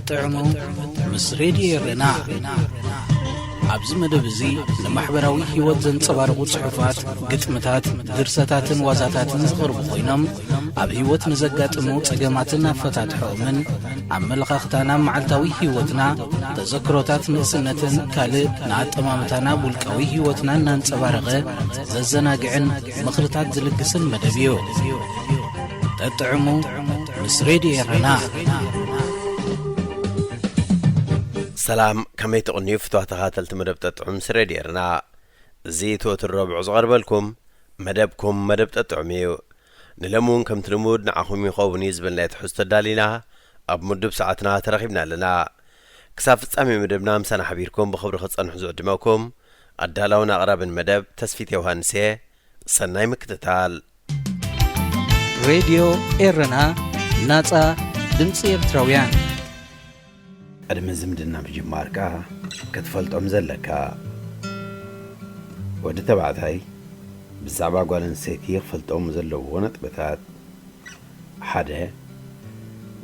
ጠጥዕሙ ምስ ሬድዮ ኤረና። ኣብዚ መደብ እዚ ንማሕበራዊ ህይወት ዘንጸባርቑ ጽሑፋት፣ ግጥምታት፣ ድርሰታትን ዋዛታትን ዝቐርቡ ኮይኖም፣ ኣብ ህይወት ንዘጋጥሙ ጸገማትን ኣፈታትሖኦምን፣ ኣመለኻኽታና፣ መዓልታዊ ህይወትና፣ ተዘክሮታት ንእስነትን ካልእ ንኣጠማምታና ውልቃዊ ህይወትና እናንጸባረቐ ዘዘናግዕን ምኽርታት ዝልግስን መደብ እዩ። ጠጥዕሙ ምስ ሬድዮ ኤረና። ሰላም፣ ከመይ ትቕንዩ ፍትዋ ተኸታተልቲ መደብ ጠጥዑም ምስ ሬድዮ ኤረና? እዚ እቲ ወትሩ ረቡዕ ዝቐርበልኩም መደብኩም መደብ ጠጥዑም እዩ። ንሎሚ እውን ከምቲ ልሙድ ንዓኹም ይኸውን እዩ ዝበልናዮ ትሕዝቶ ኣዳሊና ኣብ ምዱብ ሰዓትና ተረኺብና ኣለና። ክሳብ ፍጻሜ መደብና ምሳና ሓቢርኩም ብኽብሪ ክትጸንሑ ዝዕድመኩም ኣዳላውን ኣቕራብን መደብ ተስፊት ዮሃንስ እየ። ሰናይ ምክትታል። ሬድዮ ኤረና፣ ናጻ ድምጺ ኤርትራውያን። ቅድሚ ዝምድና ምጅማርካ ክትፈልጦም ዘለካ። ወዲ ተባዕታይ ብዛዕባ ጓል ኣንስተይቲ ክፈልጦም ዘለዎ ነጥብታት። ሓደ፣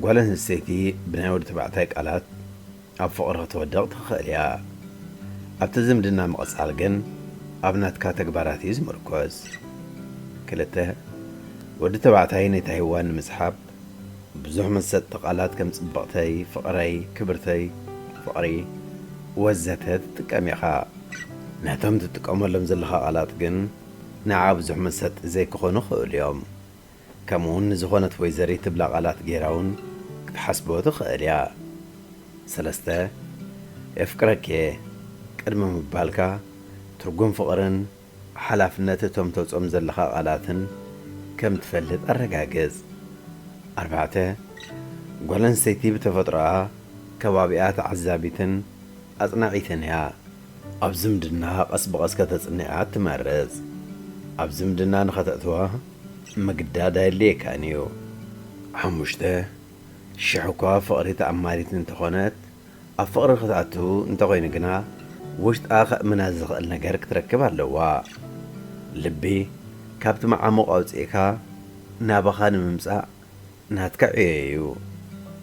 ጓል ኣንስተይቲ ብናይ ወዲ ተባዕታይ ቃላት ኣብ ፍቕሪ ክትወድቕ ትኽእል እያ። ኣብቲ ዝምድና ምቕጻል ግን ኣብ ናትካ ተግባራት እዩ ዝምርኮስ። ክልተ፣ ወዲ ተባዕታይ ነታ ሄዋን ንምስሓብ ብዙሕ መሰጥቲ ቃላት ከም ጽብቕተይ፣ ፍቕረይ፣ ክብርተይ፣ ፍቕሪ ወዘተ ትጥቀም ኢኻ። ነቶም ትጥቀመሎም ዘለኻ ቃላት ግን ንዓ ብዙሕ መሰጢ ዘይክኾኑ ይኽእሉ እዮም። ከምኡውን ንዝኾነት ወይዘሪት ትብላ ቃላት ጌራ እውን ክትሓስቦ ትኽእል እያ። ሰለስተ፣ የፍቅረኪ እየ ቅድሚ ምባልካ ትርጉም ፍቕርን ሓላፍነት እቶም ተውጽኦም ዘለኻ ቃላትን ከም ትፈልጥ ኣረጋግጽ። ኣርባዕተ፣ ጓል ኣንስተይቲ ብተፈጥሮኣ ከባቢኣ ተዓዛቢትን ኣጽናዒትን እያ። ኣብ ዝምድና ቀስ ብቐስ ከተጽንዓ ትመርጽ። ኣብ ዝምድና ንኸተእትዋ ምግዳድ ኣየድልየካን እዩ። ሓሙሽተ፣ ሽሕ እኳ ፍቕሪ ተኣማኒት እንተኾነት፣ ኣብ ፍቕሪ ክትኣቱ እንተኾይኑ ግና፣ ውሽጣ ከእምና ዝኽእል ነገር ክትረክብ ኣለዋ። ልቢ ካብቲ መዓሙቕ ኣውጺእካ ናባኻ ንምምጻእ ናትካ ዕዮ እዩ።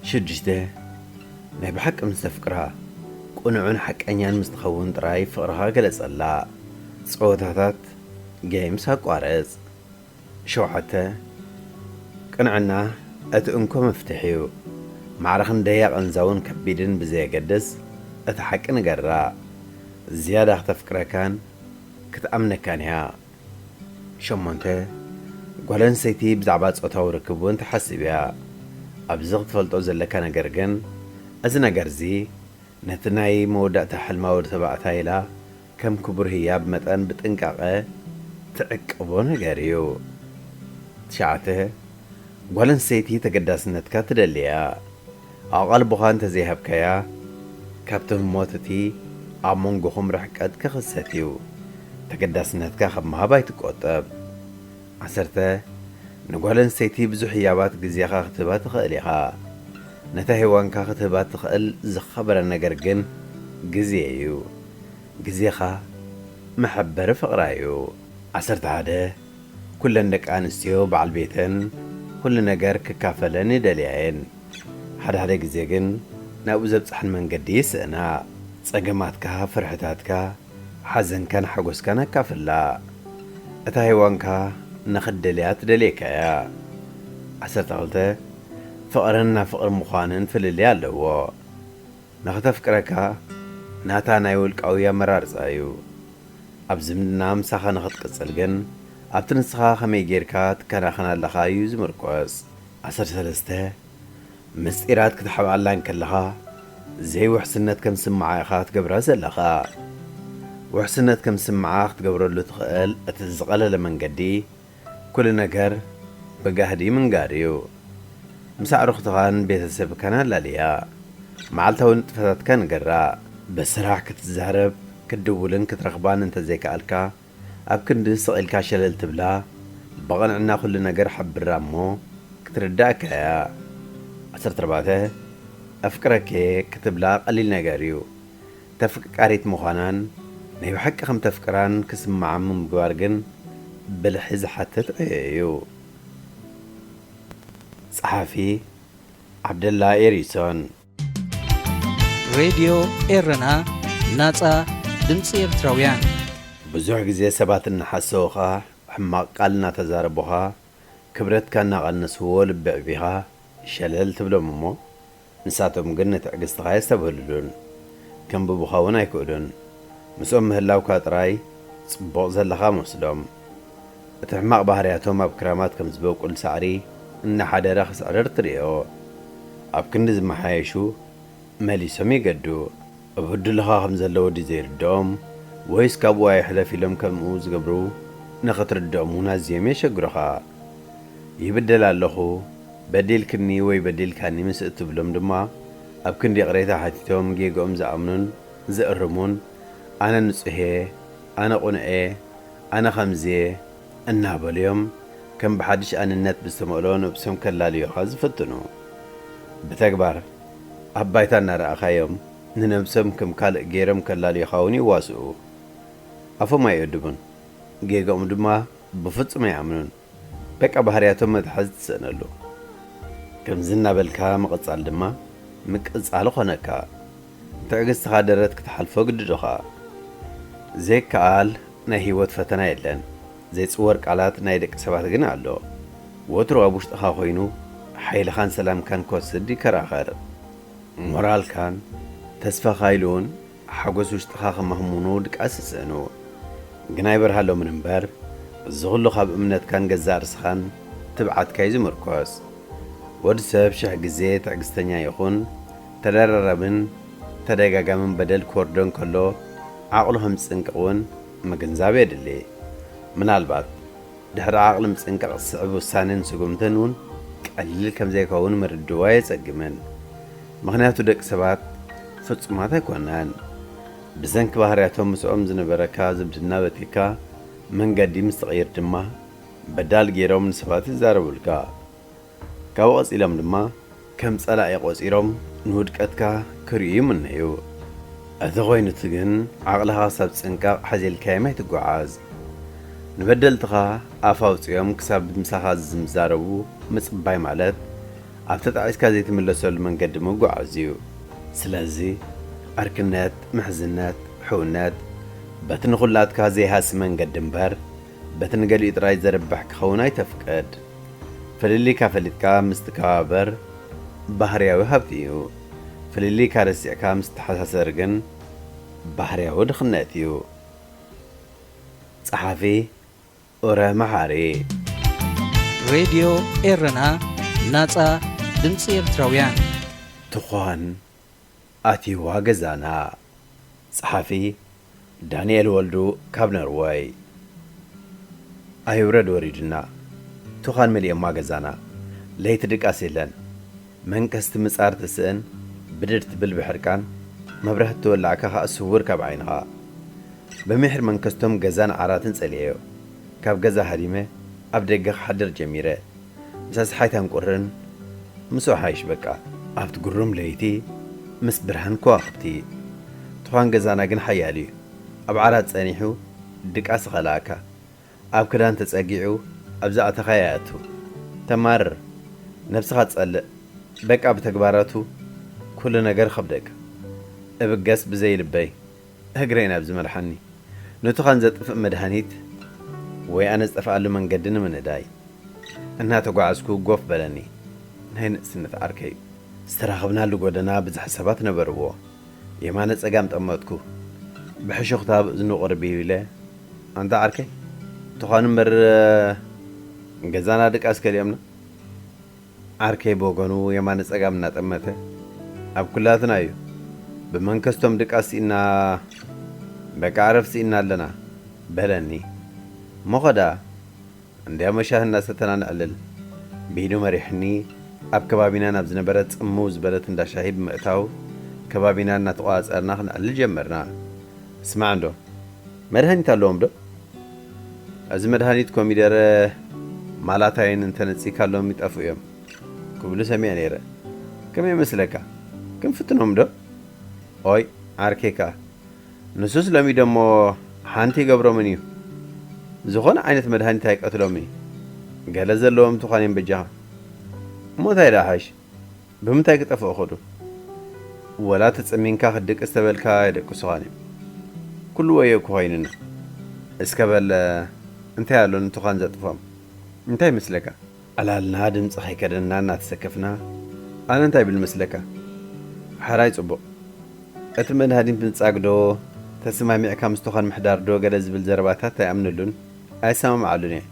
ሽዱሽተ፣ ናይ ብሓቂ ምስ ተፍቅራ፣ ቅኑዕን ሓቀኛን ምስ ትኸውን ጥራይ ፍቕርኻ ገለጸላ። ጸወታታት፣ ጌምስ ኣቋርጽ። ሸውዓተ፣ ቅንዕና እቲ እንኮ መፍትሕ እዩ። ማዕረ ክንደይ ኣቐንዛውን ከቢድን ብዘየገድስ፣ እቲ ሓቂ ንገራ። ዝያዳ ክተፍቅረካን ክትኣምነካን እያ። ሸሞንተ፣ ጓል ኣንስተይቲ ብዛዕባ ጾታዊ ርክብ እውን ትሓስብ እያ። ኣብዚ ክትፈልጦ ዘለካ ነገር ግን፣ እዚ ነገርዚ ነቲ ናይ መወዳእታ ሕልማ ወዲ ተባዕታይ ኢላ ከም ክቡር ህያብ መጠን ብጥንቃቐ ትዕቅቦ ነገር እዩ። ትሽዓተ፣ ጓል ኣንስተይቲ ተገዳስነትካ ትደሊ እያ። ኣቓልቦኻ እንተዘይሃብካያ፣ ካብቲ ህሞት እቲ ኣብ መንጎኹም ርሕቀት ክኽሰት እዩ። ተገዳስነትካ ካብ ምሃብ ኣይትቆጠብ። ዓሰርተ፣ ንጓል ኣንስተይቲ ብዙሕ ህያባት ግዜኻ ክትህባ ትኽእል ኢኻ። ነታ ሄዋንካ ክትህባ ትኽእል ዝኸበረ ነገር ግን ግዜ እዩ። ግዜኻ መሐበሪ ፍቕራ እዩ። ዓሰርተ ሓደ፣ ኩለን ደቂ ኣንስትዮ በዓል ቤተን ኩሉ ነገር ክካፈለን ይደልያ እየን። ሓደ ሓደ ግዜ ግን ናብኡ ዘብጽሐን መንገዲ ይስእና። ጸገማትካ፣ ፍርሕታትካ፣ ሓዘንካን ሓጎስካን ኣካፍላ። እታ ሄዋንካ ንኽትደልያ ትደልየካ እያ። ዓሰርተ ክልተ፣ ፍቕርን ናብ ፍቕሪ ምዃንን ፍልልይ ኣለዎ። ንኽተፍቅረካ ናታ ናይ ውልቃዊ ኣመራርጻ እዩ። ኣብ ዝምድና ምሳኻ ንኽትቅጽል ግን ኣብቲ ንስኻ ከመይ ጌርካ ትከናኸን ኣለኻ እዩ ዝምርኮስ። ዓሰርተ ሰለስተ፣ ምስጢራት ክትሓብኣላ እንከለኻ ዘይውሕስነት ከም ዝስምዓ ኢኻ ትገብራ ዘለኻ። ውሕስነት ከም ዝስምዓ ክትገብረሉ ትኽእል እቲ ዝቐለለ መንገዲ፣ ኩሉ ነገር ብጋህዲ ምንጋር እዩ። ምስ ኣዕሩኽትኻን ቤተሰብካን ኣላልያ። መዓልታዊ ንጥፈታትካ ንገራ። ብስራሕ ክትዛረብ፣ ክትድውልን ክትረኽባን እንተዘይከኣልካ፣ ኣብ ክንዲ ስቕ ኢልካ ሸለል ትብላ፣ ብቕንዕና ኩሉ ነገር ሓብራ እሞ ክትርዳእካ እያ። ዓሰርተ ኣርባዕተ፣ ኣፍቅረኪ ክትብላ ቀሊል ነገር እዩ። ተፍቃሪት ምዃናን ናይ ብሓቂ ከም ተፍቅራን ክስምዓ ምግባር ግን ብልሒ ዝሓትት ዕዮ እዩ። ጸሓፊ፣ ዓብደላ ኤሪሶን። ሬድዮ ኤረና፣ ናጻ ድምጺ ኤርትራውያን። ብዙሕ ግዜ ሰባት እናሓሰዉኻ፣ ሕማቕ ቃል እናተዛረቡኻ፣ ክብረትካ እናቐነስዎ ልቢ ዕቢኻ ሸለል ትብሎም እሞ፣ ንሳቶም ግን ንትዕግስትኻ የስተብህልሉን። ከንብቡኻ እውን ኣይክእሉን። ምስኦም ምህላውካ ጥራይ ጽቡቕ ዘለኻ መስሎም። እቲ ሕማቕ ባህርያቶም ኣብ ክራማት ከም ዝበቁል ሳዕሪ እናሓደረ ክስዕርር ትርእዮ። ኣብ ክንዲ ዝመሓየሹ መሊሶም ይገዱ። ኣብ ዕድልኻ ከም ዘለዉ ድዩ ዘይርድኦም? ወይስ ካብኡ ኣይሕለፍ ኢሎም ከምኡ ዝገብሩ ንኽትርድኦም እውን ኣዝዮም የሸግሩኻ። ይብደል ኣለኹ፣ በዲልክኒ ወይ በዲልካኒ ምስ እትብሎም ድማ፣ ኣብ ክንዲ ይቕሬታ ሓቲቶም ጌግኦም ዝኣምኑን ዝእርሙን፣ ኣነ ንጹህ እየ፣ ኣነ ቅኑዕ እየ፣ ኣነ ከምዚ እየ እናበሉ እዮም ከም ብሓድሽ ኣንነት ብዝተመልኦ ነብሶም ከላልዩኻ ዝፍትኑ። ብተግባር ኣብ ባይታ እናረኣኻዮም ንነብሶም ከም ካልእ ገይሮም ከላልዩኻ እውን ይዋስኡ። ኣፎም ኣይእድቡን፣ ጌግኦም ድማ ብፍጹም ኣይኣምኑን። በቃ ባህርያቶም መትሓዚ ትስእነሉ። ከምዚ እናበልካ ምቕጻል ድማ ምቅጻል ኾነካ። ትዕግስትኻ ደረት ክትሓልፎ ግድዶኻ። ዘይከኣል ናይ ህይወት ፈተና የለን። ዘይጽወር ቃላት ናይ ደቂ ሰባት ግን ኣሎ። ወትሩ ኣብ ውሽጥኻ ኮይኑ ሓይልኻን ሰላምካን ክወስድ ይከራኸር። ሞራልካን ተስፋኻ ኢሉ እውን ሓጎስ ውሽጥኻ ከማህሙኑ ድቃስ ይስእኑ። ግን ኣይበርሃሎምን እምበር፣ እዚ ኹሉ ካብ እምነትካን ገዛእ ርስኻን ትብዓትካ እዩ ዝምርኮስ። ወዲ ሰብ ሽሕ ግዜ ትዕግስተኛ ይኹን፣ ተደራራብን ተደጋጋምን በደል ክወርዶ እንከሎ፣ ዓቕሉ ከም ዝጽንቀቕ እውን ምግንዛብ የድሊ። ምናልባት ድሕሪ ዓቕሊ ምጽንቃቕ ዝስዕብ ውሳኔን ስጉምትን እውን ቀሊል ከም ዘይከውን ምርድኡ ኣየጸግምን። ምኽንያቱ ደቂ ሰባት ፍጹማት ኣይኮናን። ብሰንኪ ባህርያቶም ምስኦም ዝነበረካ ዝምድና በቲካ መንገዲ ምስ ትቕይር ድማ በዳል ገይሮም ንሰባት ይዛረቡልካ። ካብኡ ቀጺሎም ድማ ከም ጸላኢ ቆጺሮም ንውድቀትካ ክርእዩ ይምነዩ። እቲ ኮይኑ እቲ ግን ዓቕልኻ ክሳብ ጽንቃቕ ሓዚልካዮም ኣይትጓዓዝ። ንበደልትኻ ኣፍ ኣውጺኦም ክሳብ ምሳኻ ዝምዛረቡ ምጽባይ ማለት ኣብ ተጣዒስካ ዘይትምለሰሉ መንገዲ ምጉዓዝ እዩ። ስለዚ ዓርክነት፣ ምሕዝነት፣ ሕውነት በቲ ንኹላትካ ዘይሃሲ መንገዲ እምበር በቲ ንገሊኡ ጥራይ ዘርብሕ ክኸውን ኣይተፍቅድ። ፍልልይካ ፈሊጥካ ምስ ትከባበር ባህርያዊ ሃብቲ እዩ። ፍልልይካ ረሲዕካ ምስ ትተሓሳሰር ግን ባህርያዊ ድኽነት እዩ። ጸሓፊ ኡረ መሓሪ። ሬድዮ ኤረና፣ ናጻ ድምጺ ኤርትራውያን። ትዃን ኣትይዋ ገዛና። ጸሓፊ ዳንኤል ወልዱ ካብ ነርወይ። ኣይውረድ ወሪድና፣ ትዃን መሊኦማ ገዛና። ለይቲ ድቃስ የለን። መንከስቲ ምጻር ትስእን፣ ብድድ ትብል ብሕርቃን፣ መብራህቲ ተወላዕካ ኸኣ ስውር ካብ ዓይንኻ። ብምሒር መንከስቶም ገዛን ዓራትን ጸሊኤዮ። ካብ ገዛ ሃዲመ ኣብ ደገ ክሓድር ጀሚረ። ምስ ኣስሓይታን ቁርን ምስኡ ሓይሽ በቃ። ኣብቲ ግሩም ለይቲ ምስ ብርሃን ከዋኽብቲ። ትዃን ገዛና ግን ሓያል እዩ። ኣብ ዓራት ጸኒሑ ድቃስ ይኸልኣካ። ኣብ ክዳን ተጸጊዑ ኣብ ዝኣተኻዮ ይኣቱ። ተማርር፣ ነብስኻ ትጸልእ። በቃ ብተግባራቱ ኩሉ ነገር ይኸብደካ። እብገስ ብዘይ ልበይ እግረይ ናብ ዝመርሓኒ። ንቱኻን ዘጥፍእ መድሃኒት ወይ ኣነ ዝጠፍኣሉ መንገዲ ንምንዳይ። እናተጓዓዝኩ ጎፍ በለኒ። ናይ ንእስነት ዓርከይ እዩ። ዝተራኸብናሉ ጎደና ብዙሕ ሰባት ነበርዎ። የማነ ጸጋም ጠመትኩ። ብሕሹኽታ ኣብ እዝኑ ቅርብ ኢለ፣ ኣንታ ዓርከይ፣ ትዃን እምበር ገዛና ድቃስ ከሊኦምና? ዓርከይ ብወገኑ የማነ ጸጋም እናጠመተ፣ ኣብ ኩላትና እዩ። ብመንከስቶም ድቃስ ስኢና፣ በቃ ዕረፍቲ ስኢና ኣለና፣ በለኒ። እሞ ኸዳ፣ እንድያሞ ሻሂ እናሰተና ነዕልል። ብኢዱ መሪሕኒ፣ ኣብ ከባቢና ናብ ዝነበረት ጽምው ዝበለት እንዳ ሻሂ ብምእታው፣ ከባቢና እናተቖጻጸርና ክነዕልል ጀመርና። ስማዕ እንዶ፣ መድሃኒት ኣለዎም ዶ? እዚ መድሃኒት ኮሚደረ ማላታይን እንተነጺካሎም ይጠፍኡ እዮም ክብሉ ሰሚዐ ነይረ። ከመይ ይመስለካ? ክንፍትኖም ዶ? ኦይ፣ ዓርከይ ከኣ፣ ንሱስ ለሚዶሞ ሓንቲ ይገብሮምን እዩ። ዝኾነ ዓይነት መድሃኒት ኣይቀትሎምን እዩ። ገለ ዘለዎም ትዃን እዮም በጃኻ። እሞ እንታይ ደኣ ሓይሽ? ብምንታይ ክጠፍኡ ኸዱ? ወላ ተጸሚንካ ክትድቅስ ተበልካ ኣይደቅሱኻን እዮም። ኩሉ ወዮ እኮ ኮይኑና። እስከ በል፣ እንታይ ኣሎ ንቱኻን ዘጥፍኦም? እንታይ ይመስለካ? ዕላልና ድምፂ ከይከደና እናተሰከፍና፣ ኣነ እንታይ ብል መስለካ? ሕራይ ጽቡቕ። እቲ መድሃኒት ምጻግ ዶ፣ ተስማሚዕካ ምስ ቱኻን ምሕዳር ዶ ገለ ዝብል ዘረባታት ኣይኣምነሉን፣ ኣይሰማምዓሉን እየ።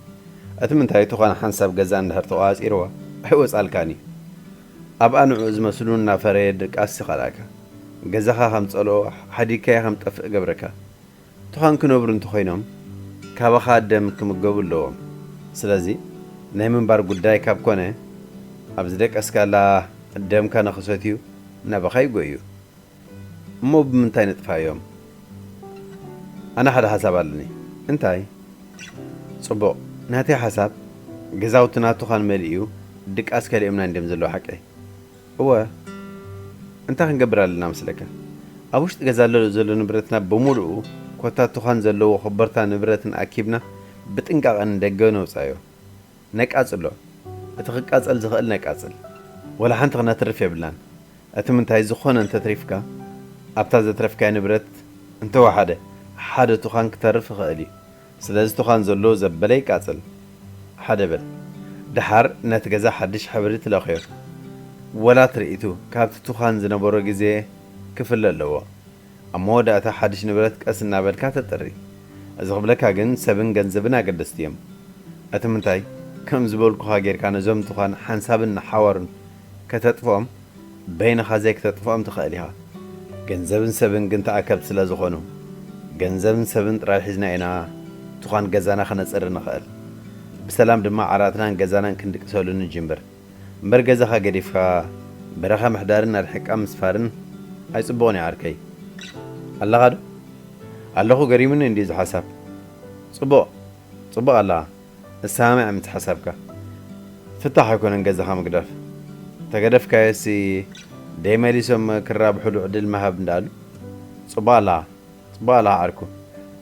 እቲ ምንታይ ቱኻን ሓንሳብ ገዛ እንድሕር ተቋጺርዋ ኣይወጻልካን እዩ። ኣብኣ ንዕኡ ዝመስሉ እናፈረየ ድቃስ ይኸልኣካ። ገዛኻ ከም ጸልኦ ሓዲግካዮ ከም ጠፍእ ገብረካ። ቱኻን ክነብሩ እንተኾይኖም ካባኻ ደም ክምገቡ ኣለዎም። ስለዚ ናይ ምንባር ጉዳይ ካብ ኮነ፣ ኣብ ዝደቀስካላ ደምካ ንኽሰትዩ ናባኻ ይጎዩ። እሞ ብምንታይ ነጥፋዮም? ኣነ ሓደ ሓሳብ ኣለኒ። እንታይ? ጽቡቕ፣ ናተይ ሓሳብ፣ ገዛውትና ቱኻን መሊኡ ድቃስ ከሊኦምና እንድዮም ዘለዉ ሓቀይ። እወ፣ እንታይ ክንገብር ኣለና መስለካ? ኣብ ውሽጢ ገዛ ኣሎ ዘሎ ንብረትና ብምሉኡ፣ ኮታ ቱኻን ዘለዎ ኮበርታ ንብረትን ኣኪብና ብጥንቃቐ ንደገ ነውጻዮ። ነቃጽሎ። እቲ ክቃጸል ዝኽእል ነቃጽል። ወላ ሓንቲ ክነትርፍ የብልናን። እቲ ምንታይ ዝኾነ እንተትሪፍካ፣ ኣብታ ዘትረፍካያ ንብረት እንተወሓደ ሓደ ቱኻን ክተርፍ ይኽእል እዩ። ስለዚ ቱኻን ዘሎ ዘበለ ይቃጸል። ሓደ በል። ደሓር ነቲ ገዛ ሓድሽ ሕብሪ ትለኽዮ። ወላ ትርኢቱ ካብቲ ቱኻን ዝነበሮ ግዜ ክፍለ ኣለዎ። ኣብ መወዳእታ ሓድሽ ንብረት ቀስ እናበልካ ተጥሪ። እዚ ክብለካ ግን ሰብን ገንዘብን ኣገደስቲ እዮም። እቲ ምንታይ፣ ከም ዝበልኩኻ ጌርካ ነዞም ቱኻን ሓንሳብን ንሓዋሩን ከተጥፍኦም፣ በይንኻ ዘይክተጥፍኦም ትኽእል ኢኻ። ገንዘብን ሰብን ግን ተኣከብቲ ስለ ዝኾኑ፣ ገንዘብን ሰብን ጥራይ ሒዝና ኢና ቱኻን ገዛና ከነጽሪ ንኽእል። ብሰላም ድማ ዓራትናን ገዛናን ክንድቅሰሉ ንጅምር። እምበር ገዛኻ ገዲፍካ በረኻ ምሕዳርን ኣርሒቕካ ምስፋርን ኣይጽቡቕን እዩ ዓርከይ። ኣለኻ ዶ? ኣለኹ፣ ገሪሙኒ እንድዩ እዚ ሓሳብ። ጽቡቕ፣ ጽቡቕ ኣለኻ። እሰማማዕ ምስ ሓሳብካ። ፍታሕ ኣይኮነን ገዛኻ ምግዳፍ። ተገደፍካዮሲ ደይመሊሶም ክራብሑሉ ዕድል ምሃብ እንዳኣሉ። ጽቡቕ ኣለኻ፣ ጽቡቕ ኣለኻ ዓርኩ።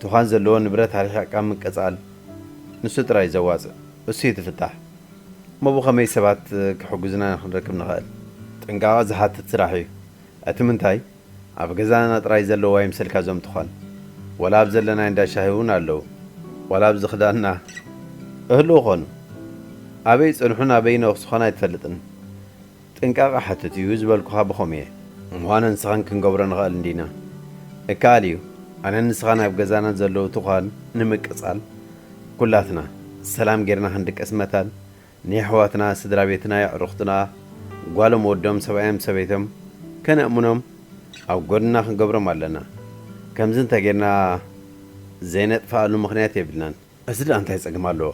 ቱኻን ዘለዎ ንብረት ኣርሒቕካ ምቅጻል ንሱ ጥራይ እዩ ዘዋጽእ። እሱ እዩ እቲ ፍታሕ። እሞ ብኸመይ ሰባት ክሕግዙና ክንረክብ ንኽእል? ጥንቃቐ ዝሓትት ስራሕ እዩ። እቲ ምንታይ፣ ኣብ ገዛና ጥራይ ዘለዉ ኣይምሰልካ እዞም ቱኻን። ዋላ ኣብ ዘለናይ እንዳ ሻሂ እውን ኣለዉ። ዋላ ኣብዚ ክዳንና እህልዉ ኾኑ። ኣበይ ይጸንሑን ኣበይ ይነግሱ ኾነ ኣይትፈልጥን። ጥንቃቐ ሓትት እዩ ዝበልኩኻ ብኸምኡ እየ። እሞ ኣነን ንስኻን ክንገብሮ ንኽእል እንዲና። እከኣል እዩ። ኣነን ንስኻን ኣብ ገዛና ዘለዉ ቱኻን ንምቅጻል፣ ኩላትና ሰላም ጌርና ክንድቅስ መታን፣ ንየሕዋትና፣ ስድራ ቤትና፣ የዕሩኽትና፣ ጓሎም ወዶም፣ ሰብኣዮም ሰበይቶም ከነእምኖም ኣብ ጎድንና ክንገብሮም ኣለና። ከምዚ እንተጌርና ዘይነጥፍኣሉ ምኽንያት የብልናን። እዚ ደኣ እንታይ ጸገም ኣለዎ?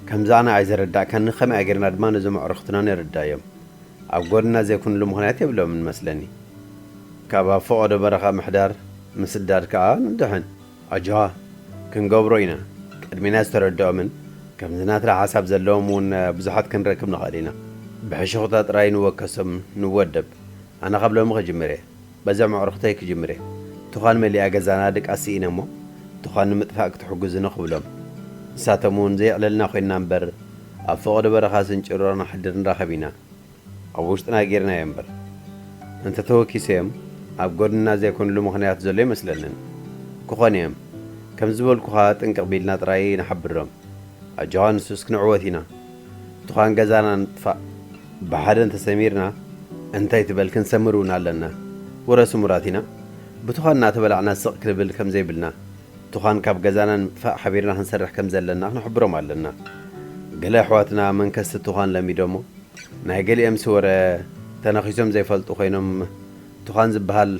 ከምዚ ኣነ ኣይዘረዳእካኒ፣ ከመይ ጌርና ድማ ነዞም ኣዕሩኽትና ነረዳእዮም? ኣብ ጎድንና ዘይኩንሉ ምኽንያት የብሎምን መስለኒ። ካብ ኣብ ፈቐዶ በረኻ ምሕዳር ምስዳድ ከኣ ንድሕን። ኣጆኻ፣ ክንገብሮ ኢና። ቅድሜና ዝተረድኦምን ከምዚ ናትና ሓሳብ ዘለዎም እውን ብዙሓት ክንረክብ ንኽእል ኢና። ብሕሹኽታ ጥራይ ንወከሶም፣ ንወደብ። ኣነ ካብ ሎሚ ክጅምር እየ። በዞም ኣዕሩኽተይ ክጅምር እየ። ቱኻን መሊኣ ገዛና ድቃስ ስኢነ እሞ፣ ቱኻን ንምጥፋእ ክትሕግዙኒ ክብሎም። ንሳቶም እውን ዘየዕለልና ኮይንና እምበር፣ ኣብ ፈቐዶ በረኻ ስንጭሮ ንሓድር ንራኸብ ኢና። ኣብ ውሽጥና ጌርናዮ እምበር። እንተተወኪሰዮም፣ ኣብ ጎድንና ዘይኮንሉ ምኽንያት ዘሎ ኣይመስለንን። ክኾኑ እዮም። ከም ዝበልኩኻ ጥንቅቕ ቢልና ጥራይ ንሓብሮም። ኣጆኻ ንሱስ ክንዕወት ኢና። ቱኻን ገዛና ንጥፋእ። ብሓደ እንተሰሚርና፣ እንታይ ትበል ክንሰምር እውን ኣለና። ወረ ስሙራት ኢና። ብቱኻን እናተበላዕና ስቕ ክንብል ከም ዘይብልና፣ ቱኻን ካብ ገዛና ንምጥፋእ ሓቢርና ክንሰርሕ ከም ዘለና ክንሕብሮም ኣለና። ገለ ኣሕዋትና መንከስቲ ቱኻን ለሚዶሞ፣ ናይ ገሊኦምሲ ወረ ተነኺሶም ዘይፈልጡ ኮይኖም፣ ቱኻን ዝበሃል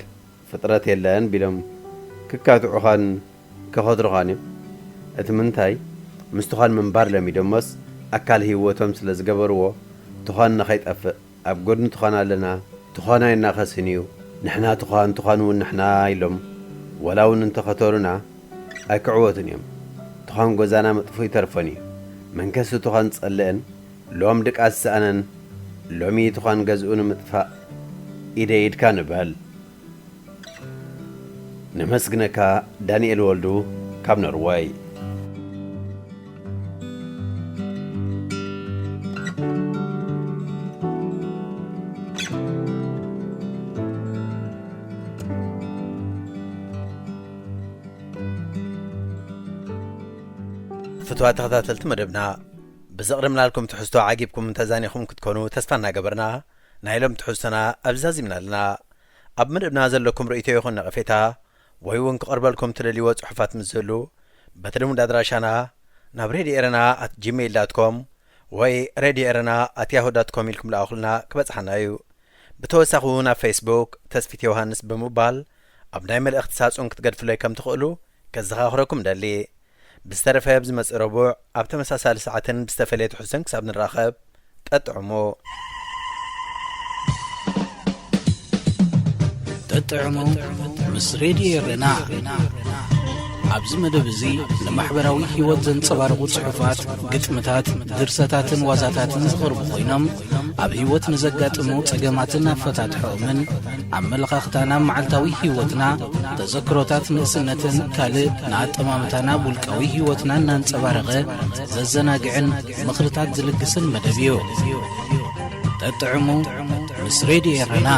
ፍጥረት የለን ቢሎም ክካትዑኻን ከኸትሩኻን እዮም። እቲ ምንታይ፣ ምስ ቱኻን ምንባር ለሚዶሞስ፣ ኣካል ህይወቶም ስለ ዝገበርዎ፣ ቱኻን ንኸይጠፍእ ኣብ ጎድኒ ቱኻን ኣለና። ቱኻን ኣይናኸስን እዩ። ንሕና ቱኻን፣ ቱኻን እውን ንሕና ኢሎም ዋላ እውን እንተኸተሩና ኣይክዕወቱን እዮም። ቱኻን ጎዛና ምጥፍኡ ይተርፎን እዩ። መንከስቲ ቱኻን ዝጸልእን ሎም ድቃስ ዝሰኣነን ሎሚ ቱኻን ገዝኡ ንምጥፋእ ኢደይ ኢድካ ንበል። ነመስግነካ ዳንኤል ወልዱ ካብ ኖርወይ። ክቡራት ተኸታተልቲ መደብና፣ ብዘቕረብናልኩም ትሕዝቶ ዓጊብኩም ተዛኒኹም ክትኮኑ ተስፋ እናገበርና፣ ናይ ሎም ትሕዝቶና ኣብዛዚምና ኣለና። ኣብ መደብና ዘለኩም ርእይቶ ይኹን ነቐፌታ፣ ወይ እውን ክቐርበልኩም ትደልይዎ ጽሑፋት ምስ ዝህሉ፣ በቲ ልሙድ ኣድራሻና ናብ ሬድዮ ኤረና ኣት ጂሜይል ዳት ኮም ወይ ሬድዮ ኤረና ኣት ያሁ ዳት ኮም ኢልኩም ለኣኹልና ክበጽሓና እዩ። ብተወሳኺ እውን ኣብ ፌስቡክ ተስፊት ዮሃንስ ብምባል ኣብ ናይ መልእኽቲ ሳጹን ክትገድፍለይ ከም ትኽእሉ ከዘኻኽረኩም ደሊ። ብዝተረፈ ኣብ ዝመጽእ ረቡዕ ኣብ ተመሳሳሊ ሰዓትን ብዝተፈለየ ትሕዝቶን ክሳብ ንራኸብ፣ ጠጥዕሙ። ጠጥዕሙ ምስ ሬድዮ ኤረና። ኣብዚ መደብ እዚ ንማሕበራዊ ህይወት ዘንጸባርቑ ጽሑፋት፣ ግጥምታት፣ ድርሰታትን ዋዛታትን ዝቐርቡ ኮይኖም፣ ኣብ ህይወት ንዘጋጥሙ ጸገማትን ኣፈታትሖኦምን፣ ኣመለኻኽታና ኣብ መዓልታዊ ህይወትና፣ ተዘክሮታት ንእስነትን ካልእ ንኣጠማምታና ኣብ ውልቃዊ ህይወትና እናንጸባረቐ ዘዘናግዕን ምኽርታት ዝልግስን መደብ እዩ። ጠጥዕሙ ምስ ሬድዮ ኤረና።